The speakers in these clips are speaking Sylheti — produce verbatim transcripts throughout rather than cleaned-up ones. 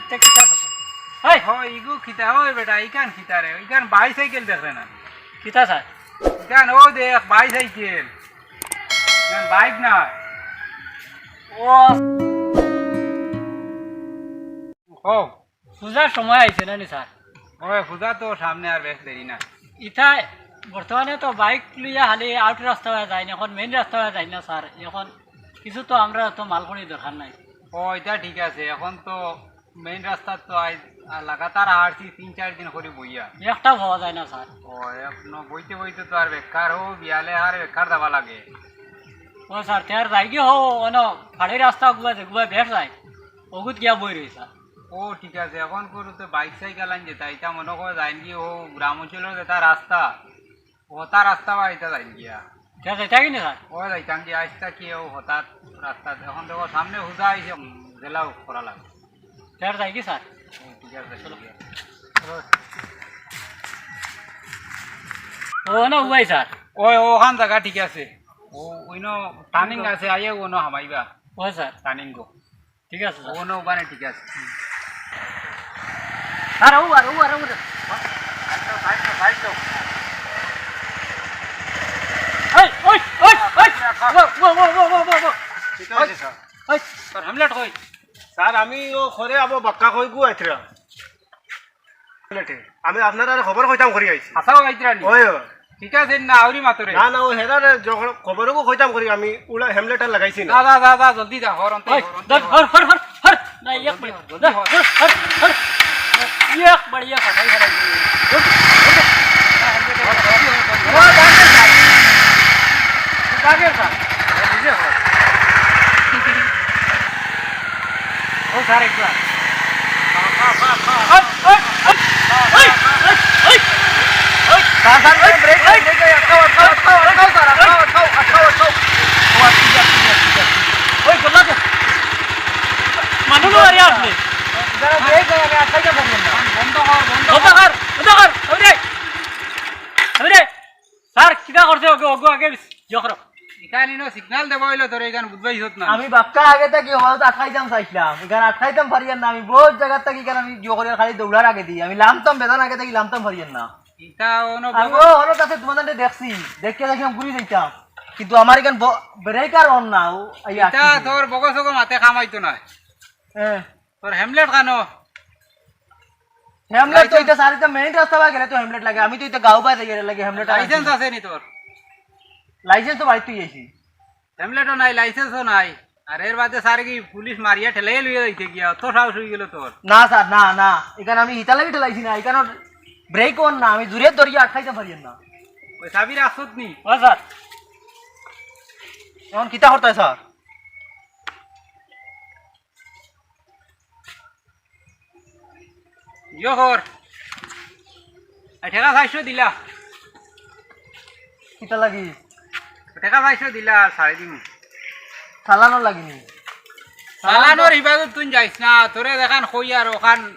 তে কিতা করছো? হেই! হ, ইগু কিতা? ওই বেটা, ইখান কিতা রে? ইখান বাইসাইকেল দেখরে না? কিতা স্যার? ইখান ও দেখ, বাইসাইকেল। ইখান বাইক না। ও। ও। পূজার সময় আইছে না নি স্যার? ওই পূজা তো সামনে, আর বেশ দেরি না। ইতা বর্তমানে তো বাইক লইয়া খালি আউট রাস্তা অইয়া যায় না, এখন মেইন রাস্তা অইয়া যায় না স্যার। এখন কিছু তো আমরা তো মালখনি দরকার নাই। ও, ইটা ঠিক আছে, এখন তো মেইন রাস্তাত তো আইজ, আ, লাগাতার আরছি তিন চাইর দিন করি বইয়া। একটা পাওয়া যায় না স্যার। ও, এক ন-, বইতে বইতে তো আর বেকার, ও বিয়ালে আর বেকার যাওয়া লাগে। ও স্যার, তে আর যাইগি হো, অনো ফাড়ি রাস্তা গুয়া যেগুয়া বেশ যায়, অগুত গিয়া বই রই স্যার। ও ঠিক আছে, এখন করু তো বাইক সাইকেল আন যেতা, ইতা মনো কর যাইগি হো গ্রাম অঞ্চলর যেতা রাস্তা, হতা রাস্তা বা ইতা যাইন গিয়া। তে যাইতা কি না স্যার? ও যাইতাম কি, আইজটা কি ও হঠাৎ রাস্তা, এখন দেখো সামনে হুজা আইছে, উম, গেলাও করা লাগে। তে আর যাই কি স্যার? ও, ঠিক আছে, চলো। ঠিক আছে। ও না, উবাই স্যার। ওই, ওখান জাগা ঠিক আছে। ও, ওইনো টার্নিং আছে, আইয়া ওনো হামাইবা। ও স্যার। টার্নিং গো। ঠিক আছে, স্যার। ওনো ওখানে ঠিক আছে। আর ও, আর ও, আর ও। এই, ওই, ওই, ওই। ও, ও, ও। ঠিক আছে, স্যার। ওই। স্যার, হেমলেট কই? স্যার, আমি ও ঘরে আবো বাক্কা কই গু আইতরা। আমি আপনারারে খবর কইতাম করি আইছি। হাছাউ আইতরা নি? ওই, ওই। ঠিক আছে, না, আউরি মাতো রে। না, না, ও হেরারে যখন খবরগু কইতাম করি আমি, উলা হেমলেট আর লাগাইছি না। যা, যা, যা, যা, জলদি যা, হর অন্তে ওই, হর, অন্তে ধর, হর। হর, হর, হর, হর। না, এক জলদি, মিনিট। জলদি ধর, হর। ধর, ধর, ধর। এক বাড়িয়া ফাটাই ফাটাই। ধর, ধর, ধর। ও, জাগে স্যার। জাগে স্যার। নিজে হর। ও স্যার, একবার। Sir, sir, brake, brake, brake, brake, আটকাও, আটকাও, আটকাও, আটকাও, স্যার, আটকাও, আটকাও, আটকাও, আটকাও। ও, আটকি যা, আটকি যা, আটকি যা। ওই, গোল্লা দে। মানুষ আরে আপনি। যারা ব্রেক দেয়, আমি আটকাইতে পারবেন না। বন্ধ কর, বন্ধ বন্ধ কর। কর, বন্ধ কর। ওই রে। ওই রে। স্যার, কিতা করছে? ওগো, ওগো, আগে ইয়ে করো। ইখান ইনো সিগনাল দেবা অইলো তোরে, ইখান বুঝবাই হত না। আমি বাক্কা আগে থাকি হওয়াত আটকাইতাম চাইছিলাম, ইখান আটকাইতাম পারিয়ার না। আমি বহুত জাগাত থাকি ইখান আমি ইয়ে করিয়ার খালি দৌড়ার আগে দিই। আমি লামতাম বেদান আগে থাকি লামতাম পারিয়ার না। ইটা অনো আমি বগো- ও হলো কাছে তোমাদের দেখছি, দেখিয়া দেখি আমি ঘুরি যাইতাম। কিন্তু আমার ইখান ব-, ব্রেক আর অন না, ও, এই ইটা আটকিছে। তোর বগো সগো মাতে কামাইতো না। হ্যাঁ। তোর হেমলেট কানো? হেমলেট তো লাইসেন্স? ইটা সারিতে মেইন রাস্তা বা গেলে তো হেমলেট লাগে। আমি তো ইটা গাঁও বাইরে গেলে লাগে হেমলেট আর লাইসেন্স আছে। আছে নি তোর? লাইসেন্স তো বাড়িত থুই আইছি। হেমলেটও নাই, লাইসেন্সও নাই। আর এর বাদে স্যার কি পুলিশ মারিয়া ঠেলাই লইয়া যাইতে গিয়া অত সাহস অই গেল তোর? না স্যার, না, না, ইখান আমি ইতা লাগি ঠেলাইছি না, ইখান ব্রেক অন না, আমি জোরে ধরিয়া আটকাইতাম পারিয়ার না। ওই সাবির আসত নি? ও স্যার। এখন কিতা করতায় স্যার? ইয়ো কর। আর টেকা চাইরশো দিলা। কিতা লাগি? টেকা চাইরশো দিলা আর ছাড়ি দিমু। চালানর লাগি নি? চালানর হিবাদত তুই যাইস না, তোরে দেখান কই আর ওখান।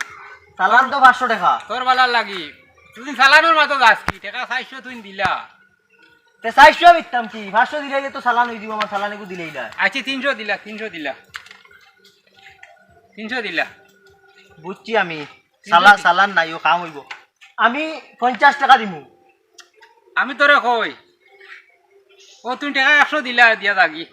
চালান তো পাঁচশো টেকা। তোর বালার লাগি। তুই চালানর মাতো যাস কি? টেকা চাইরশো তুই দিলা। তে চাইরশো দিতাম কি? পাঁচশো দিলে তো চালান অই দিব, আমার চালান এগু দিলেই না। আচ্ছা, তিনশো দিলা, তিনশো দিলা। তিনশো দিলা। বুঝছি আমি। তিনশো চালা-, দি- চালান নাই, ও কাম অইব। আমি পঞ্চাশ টেকা দিমু। আমি তোরে কই। ও, তুই টেকা একশো দিলা, দিয়া যাগি।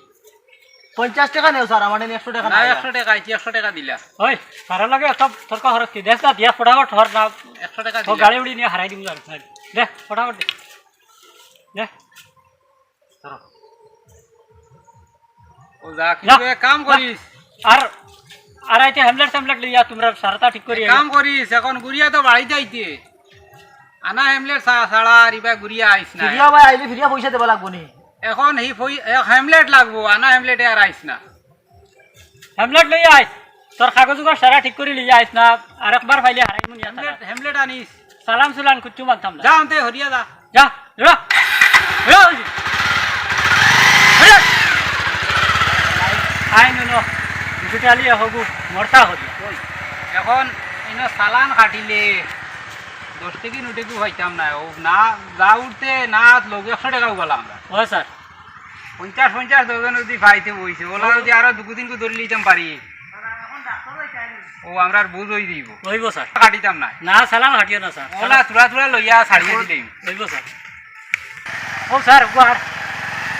পঞ্চাশ টেকা নেও স্যার, আমার এনে একশো টেকা না, নাই। একশো টেকা, আইছি, একশো টেকা দিলা। ওই, তার লগে একটা তর্ক হরস কি? দেখ না, দিয়া ফটাফট হর না। একশো টেকা তো দিলা। গাড়ি উড়ি নিয়া হারাই দিমু আর। দে, ফটাফট দে। দে। ধরো। ও যা, যা, কিন্তু এক কাম যা। করিস। আর, আর আইতে হেমলেট সেমলেট লইয়া তোমরা সারাটা ঠিক করি এক আইও। কাম করিস, এখন ঘুরিয়া তো বাড়িত আইতে। আনা হেমলেট ছা-, ছাড়া আর ইবা ঘুরিয়া আইস না। ফিরিয়া ভাই আইলে ফিরিয়া পয়সা দেবা লাগবো নি? এখন হি পই-, এক হেমলেট লাগবো, আনা হেমলেটে আর আইস না। হেমলেট লইয়া আইস, তোর কাগজ উগজ সারা ঠিক করি লইয়া আইস না, আরেকবার পাইলে হারাইমু নিয়া হেমলেট, থানা। হেমলেট আনিস। চালান চুলান কিচ্ছু মানতাম না। যা, আনতে হরিয়া যা। যা, যা। যা, ওই যে। হরিয়া। আই নুনো, দুটো আলি হগু, মরতা হরিয়া। ওই, এখন ইনো চালান কাটিলে দশ টেকা নুটেকু পাইতাম না। ও না, যা উঠতে না লগে একশো টেকা উবালা আমরা। ও স্যার। পঞ্চাশ, পঞ্চাশ ডজন যদি পাইতে বইছে, ওলা যদি আরো দুগু তিনগু ধরি লইতাম পারি। ও, আমরার বুঝ অই যাইবো। অইবো স্যার। কাটিতাম না। না, চালান কাটিও না স্যার। ওলা থুড়া থুড়া লইয়া ছাড়িয়া দিলেই। অইবো স্যার। ও স্যার, ও আর।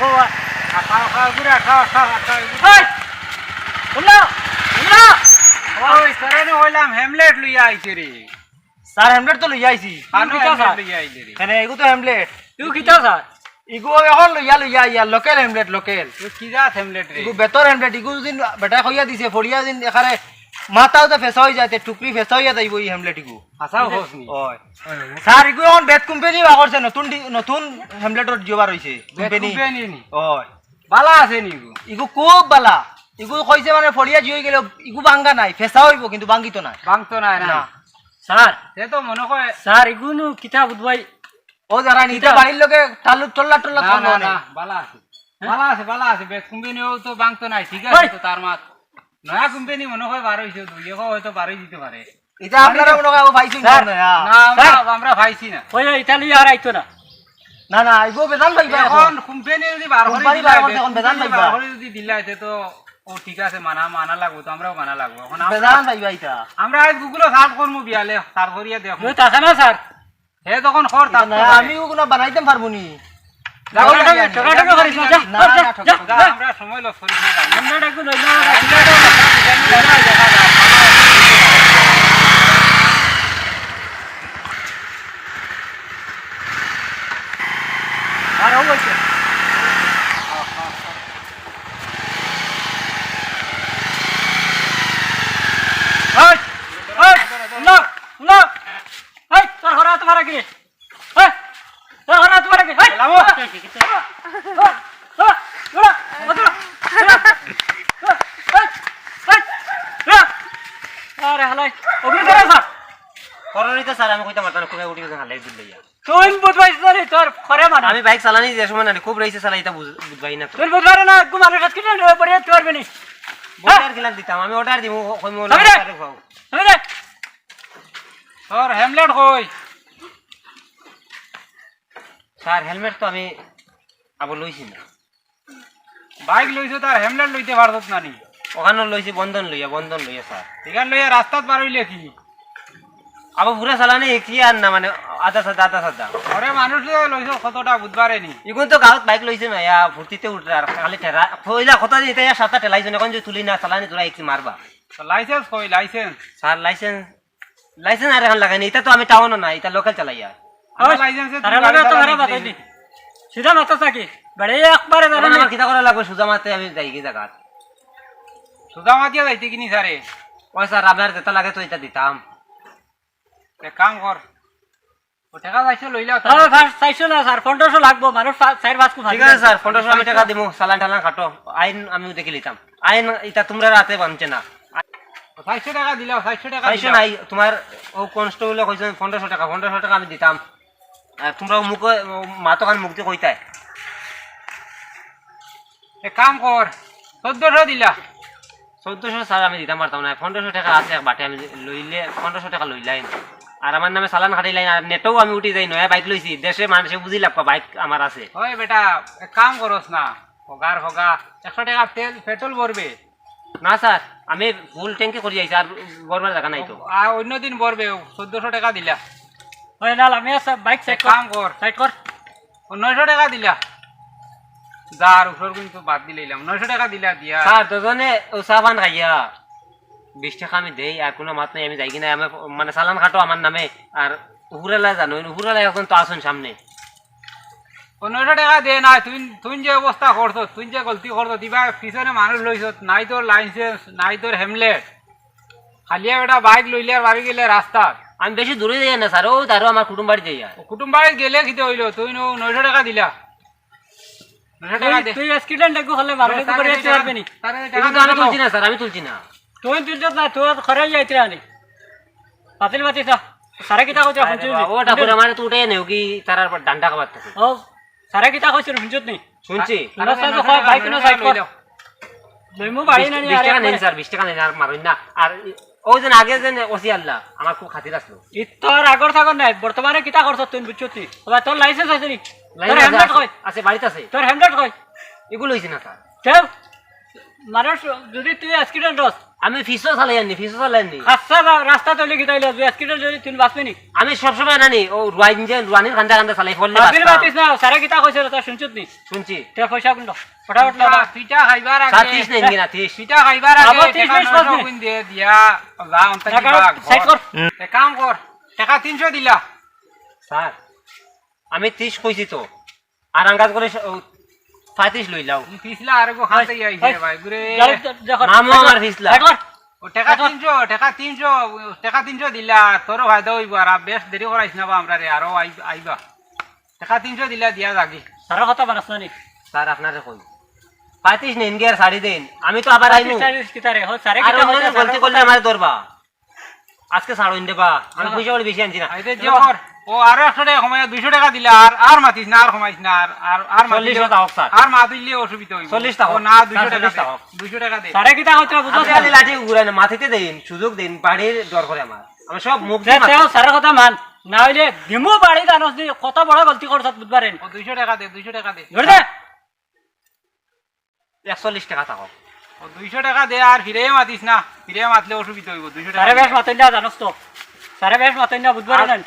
ও আর। আটা, আটা, ঘুরে আটা, আটা, আটা, ঘুরে। ওই! উল্লা! উল্লা! ওই, তোরে না কইলাম হেমলেট লইয়া আইছে রে। স্যার, হেমলেট তো লইয়া আইছি। আর ইগু কিতা হেমলেট স্যার? লইয়া আইলে রে। কেনে, ইগু তো হেমলেট। ইগু কিতা স্যার? ইগু অখন লইয়া, লইয়া আইয়ার, লোকাল হেমলেট, লোকাল। ইগু কি জাত হেমলেট রে? ইগু বেতর হেমলেট, ইগু দিন বেটায় কইয়া দিছে, ফড়িয়া দিন এখানে মাথাও তো ফেসা অই যায়, তে টুকরি ফেসা অইয়া যাইবো ই হেমলেট ইগু। হাছাউ কস নি? অয়। স্যার, ইগু অখন বেত কোম্পানি বার করছে, নতুন ডি-, নতুন হেমলেটর জিও বার অইছে, বেত কোম্পানি। কোম্পানি নি? অয়। বালা আছে নি ইগু? ইগু খুব বালা। ইগু কইছে মানে ফড়িয়া জিও অই গেলে ইগু ভাঙ্গা নায়, ফেসা অইবো কিন্তু ভাঙ্গিতো নায়। ভাঙ্গতো নায় না? না। স্যার। তে তো মনো কয় স্যার, ইগু নু কিতা বুঝবাই? ও যারা নিতে কিতা? বাড়ির লগে টালু টল্লা টল্লা না, করলো না, অনে। না, বালা আছে। হ্যাঁ? বালা আছে, বালা আছে। বেত কোম্পানিও তো ভাঙ্গতো নায়, ঠিক আছে ওই! তো তার মাত। নয়া কোম্পানি মনো কয় বার অইছে, দুই এক হয়তো বার অই দিতে পারে। ইটা আপনারা মনো কয় পাইছইন স্যার। না, না, আমরা, স্যার। আমরা পাইছি না। ওই, ওই, ইটা লইয়া আর আইতো না। না, না, আইবো বেজান পাইবা অখন। অখন কোম্পানি যদি বার করি কোম্পানি দিলা বার করছে, অখন বেজান কোম্পানি পাইবা। বার করি যদি দিলা, তে তো ও ঠিক আছে, মানা, মানা লাগবো, তো আমরাও মানা লাগবো। অখন আমরা, বেজান পাইবা ইটা। আমরা আইজ Google-ও search করমু বিয়ালে, search করিয়া দেখমু। ওই তো আছে না স্যার? হে তখন খর থাকতো না, পারে। আমিও কোনো বানাইতাম পারবো নি। যাও, ঠকাঠকি, যাও, ঠকাঠকি যাও, করিস না, যাও, যা, না, যা, না, যা, ঠকাঠকি। যা। আমরা সময় loss করিস না, যাও। আমরা ডাকু লইলাম। আর ও বলছে। এই, এই, না, না। এই, তোর ঘরে আতো মারা কিরে? এই, তোর ঘরে আতো মারা কিরে? এই, লামো। আরে হালাই, ওগুলো ধরে স্যার। করো নি তো স্যার, আমি কইতাম পারতাম না, কোথায় উঠি গেছে হালাই দিল লইয়া। তুই বুঝবাই স্যার, তোর ঘরে মানে। আমি বাইক চালানি যে সময় না, খুব রেসে চালাই, এটা বুঝ-, বুঝবাই না তো। তুই বুঝবারে না, একটু মানুষ আজকে পড়ে যেতে পারবে নি। বুঝে আর কিলান দিতাম, আমি order দিমু, কইমু, সামনে। Order খাও। সামনে। তোর হেমলেট কই? স্যার, হেলমেট তো আমি আবার লইছি না। বাইক লইছো, তার হেমলেট লইতে পারছত না নি? ওখানে লইছি বন্ধন লইয়া, বন্ধন লইয়া, স্যার। এখান লইয়া রাস্তাত বার হইলে কি? আবার পুরা চালানি কি আর না, মানে, আধা সাদা, আধা সাদা। ওরে মানুষ লইয়া লইছো কতটা বুধবারে নি? ইগুন তো গাঁৱত বাইক লইছে না, ইয়া ফুর্তিতে উঠে আর খালি ঠেলা, কইলা কথা দিয়ে ইতা ইয়া সাতটা ঠেলাইছে না, এখন যে তুলি না, চালানি তোরা একটি মারবা। তো লাইসেন্স কই, লাইসেন্স? স্যার, লাইসেন্স লাইসেন্স আর এখন লাগাই না, ইটা তো আমি টাউনও না, ইটা লোকাল চালাই আর। আমার ওই, লাইসেন্সে তারা তুমি গাড়ি লাগা তো চালানি তারা দিতে বাতাই দিই। সিধা মাথা থাকি, বেড়ে একবারে তখন ধরে আমার নে। কিতা করা লাগবে? সুজা মাতে আমি যাই কি জায়গা? সুজা মাতিয়া যাইতে কিনি স্যারে? ও স্যার, আপনার যেটা লাগে তো এটা দিতাম। এক কাম কর, ও টাকা চাইশো লইলাও। হ্যাঁ, স্যার, চাইশো না স্যার, পনেরোশো লাগবো, মানুষ পা-, চার পাঁচ কুমার। ঠিক আছে স্যার, পনেরোশো আমি টাকা দিমু, চালান টালান কাটো, আইন আমিও দেখি লিতাম। আইন ইটা তোমরা রাতে বানছে না। চাইশো টাকা দিলাও, চাইশো টাকা চাইশো দিলাও। নাই, তোমার ও কনস্টেবলে কইছে পনেরোশো টাকা, পনেরোশো টাকা আমি দিতাম। আর তোমরা মুখে, মাতোখান মুখ দিয়ে কইতায়। এক কাম কর, চোদ্দশো দিলা। চোদ্দশো স্যার আমি দিতাম পারতাম না, পনেরোশো টাকা আছে এক বাটে, আমি লইলে পনেরোশো টাকা লইলাইন। আর আমার নামে চালান কাটিলাইন, আর নেটেও আমি উঠি যাই, নয়া বাইক লইছি, দেশে মানুষে বুঝি লাগবা বাইক আমার আছে। ওই বেটা, এক কাম করস না, হগার হগা, একশো টাকা তেল, পেট্রোল ভরবে। না স্যার, আমি ফুল ট্যাঙ্কি করি আইছি, আর ভরবার জায়গা নাই তো। আর অন্য দিন ভরবে, চোদ্দশো টাকা দিলা। ওই লাল, আমি আছে, বাইক এক সাইড কর। কাম কর। সাইড কর। ও নয়শো টাকা দিলা। যার উপর কিন্তু বাদ দিলাইলাম। নয়শো টাকা দিলা দিয়া। স্যার, দুজনে ও চা পান খাইয়া বিশ টাকা আমি দেই, আর কোনো মাত নাই, আমি যাই কিনা, আমি মানে চালান কাটো আমার নামে, আর উপরালা জানো, উপরালা এখন তো আসুন সামনে। ও নয়শো টাকা দে না, তুই, তুই যে অবস্থা করছত, তুই যে গলতি করছত, ইবা পিছনে মানুষ লইছত, নাই তোর লাইসেন্স, নাই তোর হেমলেট, খালিয়া বেটা বাইক লইলে আর বাড়ি গেলে রাস্তাত। আমি বেশি দূরে যাই না স্যার, ও তারও আমার কুটুম বাড়ি যাই আর। ও কুটুম বাড়ি গেলে কিতা হইলো, তুই নয়শো টাকা দিলা। নয়শো টাকা দে। তুই accident একটু হলে ভালো করে তুলতে পারবি নি। তারে এটা কিন্তু আমি তুলছি না স্যার, আমি তুলছি না। তুই তুলছত না, তোর খরাই যাইতে আনি। বাতিল বাতিল যা। সারা কিতা কইছে আরে হুনছস নি? বাবা, ও ঠাকুর, আমারে তো উঠাই নেও কি তারার পর ডান্ডা খাবার থাকে। ও, সারা কিতা কইছে হুনছত নি? শুনছি। আরে, তো কয়, বাইক কোনো সাইড কর। লইমু বাড়ি বিশ, না নি, বিশ আরে টাকা নেন একবারে। স্যার, বিশ টাকা নেন, আর মারুন না। আর ও যেন আগে যেন ওসি আল্লাহ, আমার খুব খাতির আসলো। ই তোর আগর থাকর নাই, বর্তমানে কিতা করছ তুই বুঝছত নি? ওবা, তোর লাইসেন্স আছে নি? তোর লাইসেন্স হেলমেট আছে, কই? আছে, বাড়িতে আছে। তোর হেলমেট কই? এগুলো হইছে না স্যার। কেউ? মানুষ যদি তুই accident হস, আমি ফিসও চালাই আনি, ফিসও চালাই আনি। আচ্ছা, রা-, রাস্তা তৈলে কিতা অইলো? দুই এক কিলো যদি তুমি বাঁচবে নি? আমি সবসময় নানি, ও রুয়াইন যে, রুয়ানির কান্দা কান্দা চালাই, ফললে বাঁচতাম। বাতিল বাতিস না, স্যারে কিতা কইছে, তা শুনছত নি? শুনছি। তে পয়সা কোনটা? ফটাফট লা। পিঠা খাইবার আগে। স্যার, তিরিশ নেইন কিনা, তিরিশ। পিঠা খাইবার আগে, আবার তিরিশ টেকা মিনিট নয়শো বাদে। গুণ দিয়ে দিয়া, যা, অন্তা না, কি কারণ বাঘ, সেট ঘর। কর। এক কাম কর, টেকা তিনশো দিলা। স্যার, আমি তিরিশ কইছি তো। আর আঙ্গাজ করে স-, ও, পঁয়ত্রিশ লইলাও। ই পিছলা আর গো খাতে এই, আইছে এই, ভাই, ঘুরে। গাড়ি দে-, দেখো, নামও আমার পিছলা। দেখো। ও টেকা দেখো। তিনশো, টেকা তিনশো, টেকা তিনশো দিলা, তোরও ফায়দা অইবো, আর বেশ দেরি করাইস না বা আমরারে, আরো আই-, আইবা। টেকা তিনশো দিলা, দিয়া যাগি। তারা কথা বানাস না নি? স্যার, আপনারে কই। পঁয়ত্রিশ নেইন গিয়ার ছাড়ি দেইন, আমি তো আবার আইমু। পঁয়ত্রিশ, চাল্লিশ কিতা রে? হো, স্যারে আর কিতা অন্য কইছে, দিন গলতি স্যারে করলে কথা আমারে ধরবা। আজকে ছাড়ইন রে বা, আমি আহা। পয়সা করি বেশি আনছি না। এই যে, যে কর, ও আরো একশো টেকা কমাইয়া দুইশো টেকা দিলে আর, আর মাতিস না, আর কমাইস না, আর, আর, আর মাতিলে, চল্লিশ টা হোক, স্যার। আর মাতিলে অসুবিধা অইবো। চল্লিশ টা ও হোক। না, দুইশো স্যার, টেকা চল্লিশ টা দে, হোক। দুইশো টেকা দে। স্যারে কিতা কইতে বুঝো? আপনি খালি লাঠি ঘুরায় না, মাতিতে দেইন, সুযোগ দেইন, বাড়ির ডর করে আমার। আমি সব মুখ দিয়ে মাতি। স্যারে কথা মান, না অইলে দিমু বাড়ি জানোস নি, কত বড় গলতি করছত বুধবারে। ও দুইশো টেকা দে, দুইশো টেকা দে। ধরে দে। একচল্লিশ টেকা থাকো। ও, দুইশো টেকা দে, আর ফিরাইয়া মাতিস না। ফিরাইয়া মাতলে অসুবিধা অইবো। দুইশো টেকা স্যারে দে। বেশ মাতইন না, জানোস তো। স্যারে বেশ মাতইন না, বুধবারে আর নেন।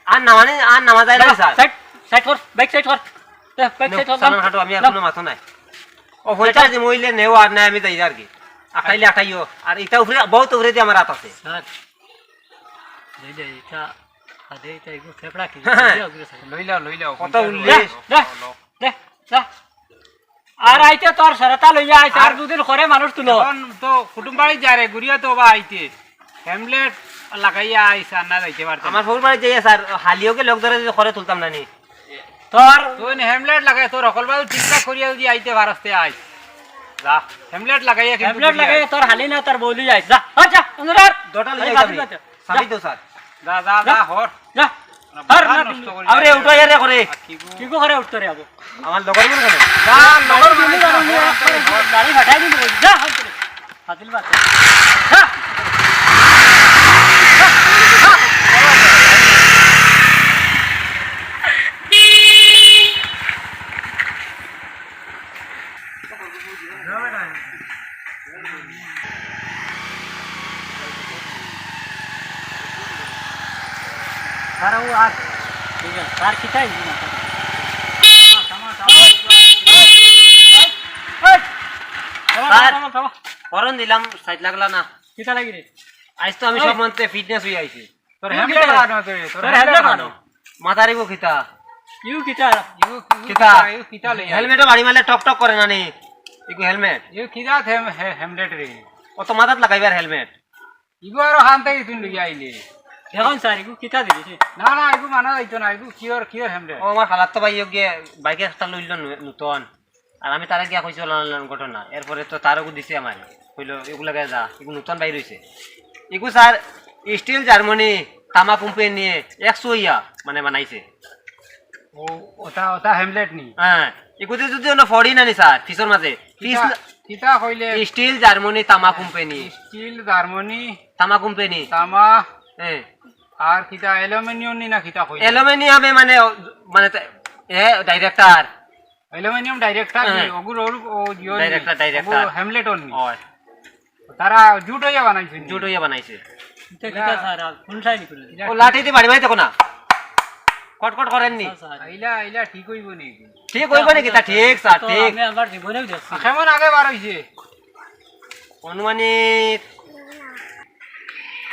আর নামানি, আর নামা যায় না, স্যার। সাইড, সাইড কর, বাইক সাইড কর। দে, বাইক নাও, সাইড কর, সালাম নাম। খাটো, আমি আর নাম। কোনো মাথা নাই। ও, পয়সা সাইড কর। যে মইলে নেও, আর নাই আমি যাই আর কি। আটাইলে আটাইও। আর ইটা উপরে, বহুত উপরে দিয়ে আমার হাত আছে। স্যার, এই যে ইটা, আদে ইটা এগু ফেফড়া কি? হ্যাঁ, হ্যাঁ। লইলাও, লইলাও। কত উল্লেখ। দে, দে, দে, দে। আর আইতে তোর সেরেতা লইয়া আইস, আর আর দুদিন করে মানুষ তুলো। এখন তো কুটুম বাড়ি যা রে, ঘুরিয়া তো বা আইতে। হেমলেট লাগাইয়া আইস, আর না যাইতে পারতে না। আমার ফুফুর বাড়ি যাইয়া স্যার, হালিওকে লগ ধরে যদি করে তুলতাম না নি। তোর তুই নে হেমলেট লাগাই, তোর হকল বাজু ঠিকঠাক করিয়া যদি আইতে পারস তে আইস। যা, হেমলেট লাগাইয়া কিন্তু হেমলেট ঘুরিয়া লাগাইয়া আইস। তোর হালি না, তোর বউ লইয়া আইস। যা, যা, যা, অন্য আর। দোটা লইয়া আরে, যাবি। বাদ দে। সাবি তো স্যার। যা, যা, যা, যা। হর। যা। আর বাজার না নষ্ট করি আরে, যায়। উঠো ইয়ারে করে। আর কি গো? কি গো করে উঠতো রে আবু? আমার লগর গুলো কেন? যা, লগর গুলো কেন? গাড়ি ফাটাই দিবি। যা, হাত দিলে। ফাজিল বাচ্চা। যা। স্যার, ও আর, ঠিক আছে, স্যার, কিতাই? স্যার, হরন দিলাম, সাইড লাগলা না। কিতা লাগি রে? আইজ তো আমি ওই। সব মন্ত্রে ফিটনেস হয়ে আইছি। তোর তুই হেলমেট কিতা? লাগানো আছে, তোর তোর হেলমেট হেলমেট লাগানো। লাগানো। মাথার ইগু কিতা? ইউ কিতা? ইউ, ইউ কিতা? কিতা? ইউ কিতা লই আইলি? হেলমেটে বাড়ি মারলে টক টক করে না নি? ইগু হেলমেট। ইউ কিতা হেম-, হে-, হেমলেট রে? ও তো মাথাত লাগাইবার হেলমেট। ইগু আরো হান থাকি তুই লই আইলি। এখন স্যার, ইগু কিতা দিবি? না, না, ইগু মানা যাইতো না, ইগু কিওর, কিওর হেমলেট। ও, আমার খালাতো ভাই ইগু বাইক একটা লইল নু-, নতুন। আর আমি তারে গিয়া কইছি অলান অলান ঘটনা। এরপরে তো তারও দিছে আমারে। কইলো, "এগুলা গায়ে যা, এগু নতুন বাইর হইছে।" এগু স্যার, স্টিল জার্মানি, তামা কোম্পানি, একশো ইয়া, মানে বানাইছে। ও, ওটা, ওটা হেমলেট নি? হ্যাঁ, এগুতে যদি অন্য ফড়ি না নি স্যার, পিছর মাঝে। পিছ কিতা, না- কিতা কইলে? স্টিল জার্মানি, তামা কোম্পানি। Steel Germany. তামা কোম্পানি। তামা। হ্যাঁ। আর কিতা অ্যালুমিনিয়াম নি না কিতা কইলে? অ্যালুমিনিয়ামে মানে, মানে তে-, এ, ডাইরেক্টর। অ্যালুমিনিয়াম ডাইরেক্টর নি, হ্যাঁ। ওগুর ওর, ও, ইয়ো নি, ডাইরেক্টর, ডাইরেক্টর। ওগুর হ্যামলেট নি। ওই। তারা জুট হইয়া বানাইছে নি। জুট হইয়া বানাইছে। ইটা কিতা স্যার, আর কোন সাইড করে? ও লাঠি দি বাড়ি মারি দেখো না। কট কট করেন নি। আচ্ছা, স্যার। আইলা, আইলা ঠিক হইব নি? ঠিক হইব নি কিতা? ঠিক, স্যার, তো ঠিক। আমি আমার জীবনেও দেখছি। কেমন আগে বার হইছে? অনুমানিক।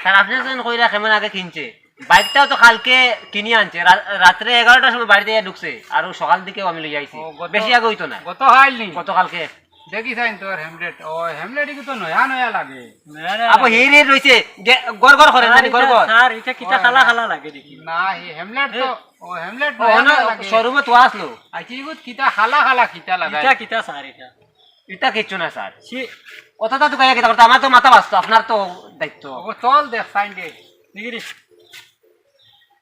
স্যার, আপনি যেন কইরা কেমন আগে কিনছে? বাইকটাও তো কালকে কিনে আনছে, রা-, রাত্রে এগারোটার সময় বাড়িতে গিয়ে ঢুকছে, আর ও সকাল দিকেও আমি লই আইছি। ও, গত, বেশি আগে হইতো না। গত কাল নি? গতকালকে। দেখি চাইন তোর হেমলেট, ও হেমলেট ইগু তো নয়া নয়া লাগে। নয়া নয়া আবো লাগে। হিরে রইছে, গে-, গড় গড় করে, স্যার, জানি গড় ইটা, গড়। স্যার, ইটা কিতা ও, কালা না। কালা লাগে দেখি। না, হে হেমলেট তো, এ। ও হেমলেট ও, নয়া অন্য নয়া লাগে। শোরুমে তো আসলো। আচ্ছা, ইগু কিতা কালা কালা কিতা লাগাই? ইটা কিতা স্যার ইটা? ইটা কিচ্ছু না, স্যার। ছি। অতটা তো গায়ে কিতা করতে, আমার তো মাথা বাঁচতো, আপনার তো দায়িত্ব। ও, তল দেখ, সাইন দে। দেখি রে।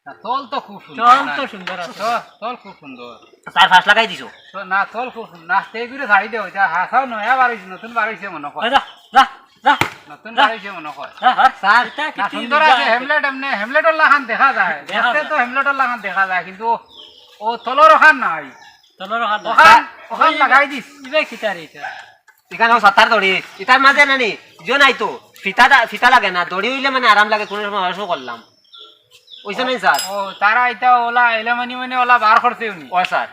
না, তল তো খুব সুন্দর। তল তো সুন্দর আছে। তল, তল খুব সুন্দর। স্যার, ফার্স্ট লাগাই দিছো। তো না, তল খুব সুন্দর। না, সেই দূরে ছাড়ি দে, ওইটা হাসাও নয়া বার হইছে, নতুন বার হইছে মনে হয়। যা, যা, যা। নতুন যা। বার হইছে মনে হয়। যা, যা। স্যার, এটা কি না, ঠিক সুন্দর যা আছে, আছে। হেমলেট এমনি, হেমলেটর লাখান দেখা যায়। দেখা দেখতে যায়। তো হেমলেটর লাখান দেখা যায়, কিন্তু ও তলর ওখান নাই। তলর ওখান নাই। ওখান, ওখান ওই লাগাই দিস। ইবে কিতা রে এটা? এখানে ও সাতার দড়ি, ইটার মাঝে না নি, জিও নাই তো। ফিতা দা-, ফিতা লাগে না, দড়ি অইলে মানে আরাম লাগে, কুনু সময় অসুখ করলাম। অইছে নাই, স্যার? ও, তারা ইতা ওলা এলামানি মানে ওলা বার করছে উনি। ও, স্যার।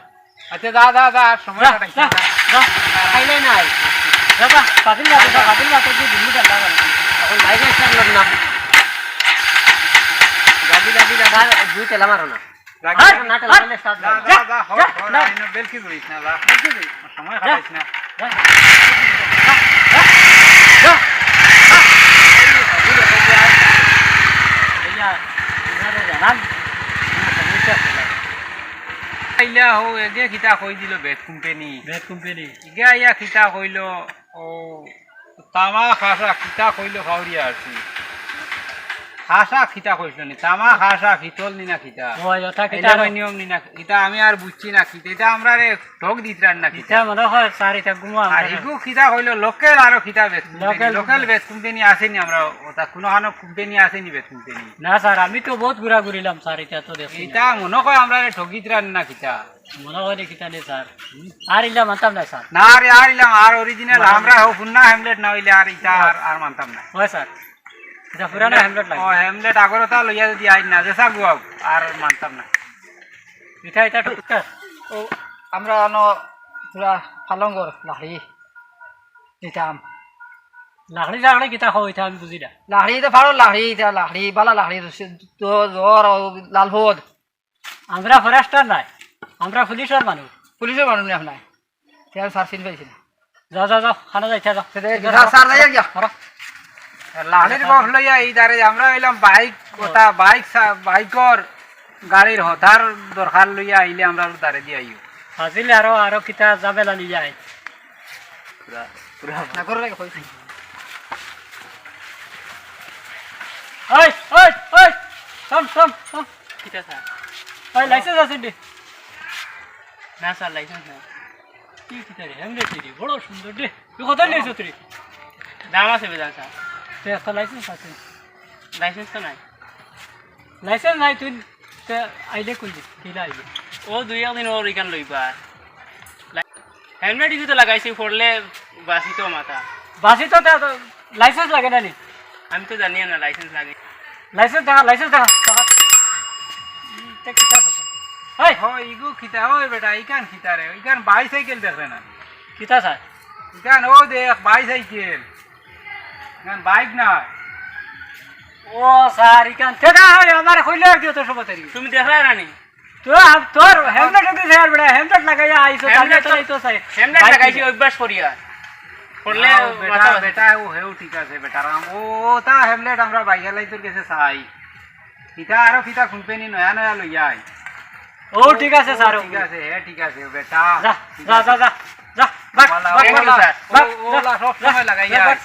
আচ্ছা, যা, যা, যা, আর সময় যা, কাটাইস যা, না, যা। যা। খাইলে নাই। যা, যা, বাতিল যা, যা, বাতিল যা, তুই দিল্লি যা, যা, যা। এখন বাইরে স্যার লোক না। যাবি, যাবি, যাবি। স্যার, দুই তেলা মারো না। রাখ। হাট, না, তেলা হাট। মারলে স্যার যা, যা, যা, যা, হর, যা, হর, যা। আইনো বেলকি করিস না, যা। বেলকি করিস। সময় যা। কাটাইস না। যা। যা। যা। এই যে, এই যে, এই যে, আয়। এই যে, আপনারা জানান, কোনো সমস্যা আছে না। আইলা হো, এগে কিতা কই দিল বেদ কোম্পানি। বেদ কোম্পানি। ইগে আইয়া কিতা কইল, ও, তামা খাসা কিতা কইল ফাউরিয়া আছি। খাসা কিতা কইছিল নি? তামা খাসা ফিতল নি না কিতা? ওই, ওটা কিতা আরো? অ্যালুমিনিয়াম নি না কিতা? আমি আর বুঝছি না কিতা। ইতা আমরারে ঠগ দিতরার না কিতা? ইতা মনে হয় স্যার, ইতা ঘুমো আর আমরা। হিগু কিতা কইল লোকাল আরো কিতা বেদ কোম্পানি? Local local company. বেদ কোম্পানি আছে নি? আমরা ওটা কোনো হানো কোম্পানি আছে নি বেদ কোম্পানি? না স্যার, আমি তো বহুত ঘুরাঘুরিলাম স্যার, ইতা তো দেখছি না। ইতা মনে হয় আমরারে ঠগিতরার না কিতা? মনে হয় নি কিতা নি স্যার। আর ইলা মানতাম না স্যার। না রে, আর ইলাম, আর অরিজিনাল মানতাম আমরা না। হো পুরানা হ্যামলেট না অইলে আর ইতা আর, আর মানতাম না। হয় স্যার। ইটা পুরানা হ্যামলেট লাগে। ও, হ্যামলেট আগরতা লইয়া যদি আইন না, যেসা গুয়াও, আর মানতাম না। ইটা, ইটা টুকটাক। ও, আমরা অনো পুরা পালঙ্গর লাকড়ি দিতাম। লাকড়ি, লাকড়ি কিতা কও, ইটা আমি বুঝি না। লাকড়ি তো ফাড়ো, লাকড়ি, ইটা লাকড়ি, বালা লাকড়ি, তো জ্বর, ও লাল হদ। আমরা ফরেস্টার নাই, আমরা পুলিশর মানুষ। পুলিশর মানুষ নি আপনার? তে আমি স্যার চিনি পাইছি না। যাও, যাও, যাও, খানা যাইতে যাও। তে, তে, যাও, স্যার, যাও। স্যার, যাই গিয়া। ধরো। লাঠির গফ লইয়া ই দারে আমরা অইলাম বাইক, ও। কথা বাইক সা-, বাইকর গাড়ির হতার দরকার লইয়া আইলে আমরা দারে দিয়া আইও। ফাজিল আরো, আরো কিতা ঝামেলা নিয়ে যায়। পুরা, পুরা। না, করো না, কই? ওই, ওই, ওই, থাম, থাম, থাম। কিতা স্যার? ওই, লাইসেন্স আছে নি? না স্যার, লাইসেন্স নাই। কি কিতা রে, হ্যামলেট রে, বড় সুন্দর রে। তুই কত নিয়েছ তুই? দাম আছে বেজান স্যার। তুই একটা লাইসেন্স আছে? লাইসেন্স তো নাই। লাইসেন্স নাই তুই, তে আইলে কই দিস? কিলা আইলে? ও দুই একদিন ওর ইখান লইবা। লাই-, হ্যামলেট ইগু তো লাগাইছি, পড়লে বাঁচিত মাথা। বাঁচিত তে, তে লাইসেন্স লাগে না নি? আমি তো জানি না লাইসেন্স লাগে। লাইসেন্স দেখা, লাইসেন্স দেখা, দেখা। ই, তে কিতা কথা? এই! হ, ইগু কিতা, ওই বেটা, ইখান কিতা রে? ইখান বাইসাইকেল দেখরে না? কিতা স্যার? ইখান ও দেখ, বাইসাইকেল। ইখান বাইক না। ও স্যার, ইখান তে না, ওই আমারে কইলে আর কি অত সময় তৈরি। তুমি দেখরায় না নি? তো আম-, তোর হ্যামলেট অদি স্যার বেটা, হ্যামলেট লাগাইয়া আইছো, তাহলে হ্যামলেট তো তো, এই তো স্যার। হ্যামলেট বাইক লাগাইছি কিনা? অভ্যাস করিয়া। করলে না, ও বেটা, মাথা ব্যথা। বেটা, ও হেউ ঠিক আছে, বেটা রাম। ও, ও তা হ্যামলেট আমরা বাইক আলাইতর গেছে চাই। ইটা আরো কিতা কোম্পানি নয়া নয়া লইয়া আই। ও ঠিক আছে স্যার, ও ঠিক আছে, হে ঠিক আছে, বেটা। যা, ঠিক যা, আছে। যা, যা, যা, বাক, বালা, বাক, ও বাক, বালা, স্যার। ও, বাক, ও যা, বালা সব যা, সময় লাগাইয়া যা, আই। বাক।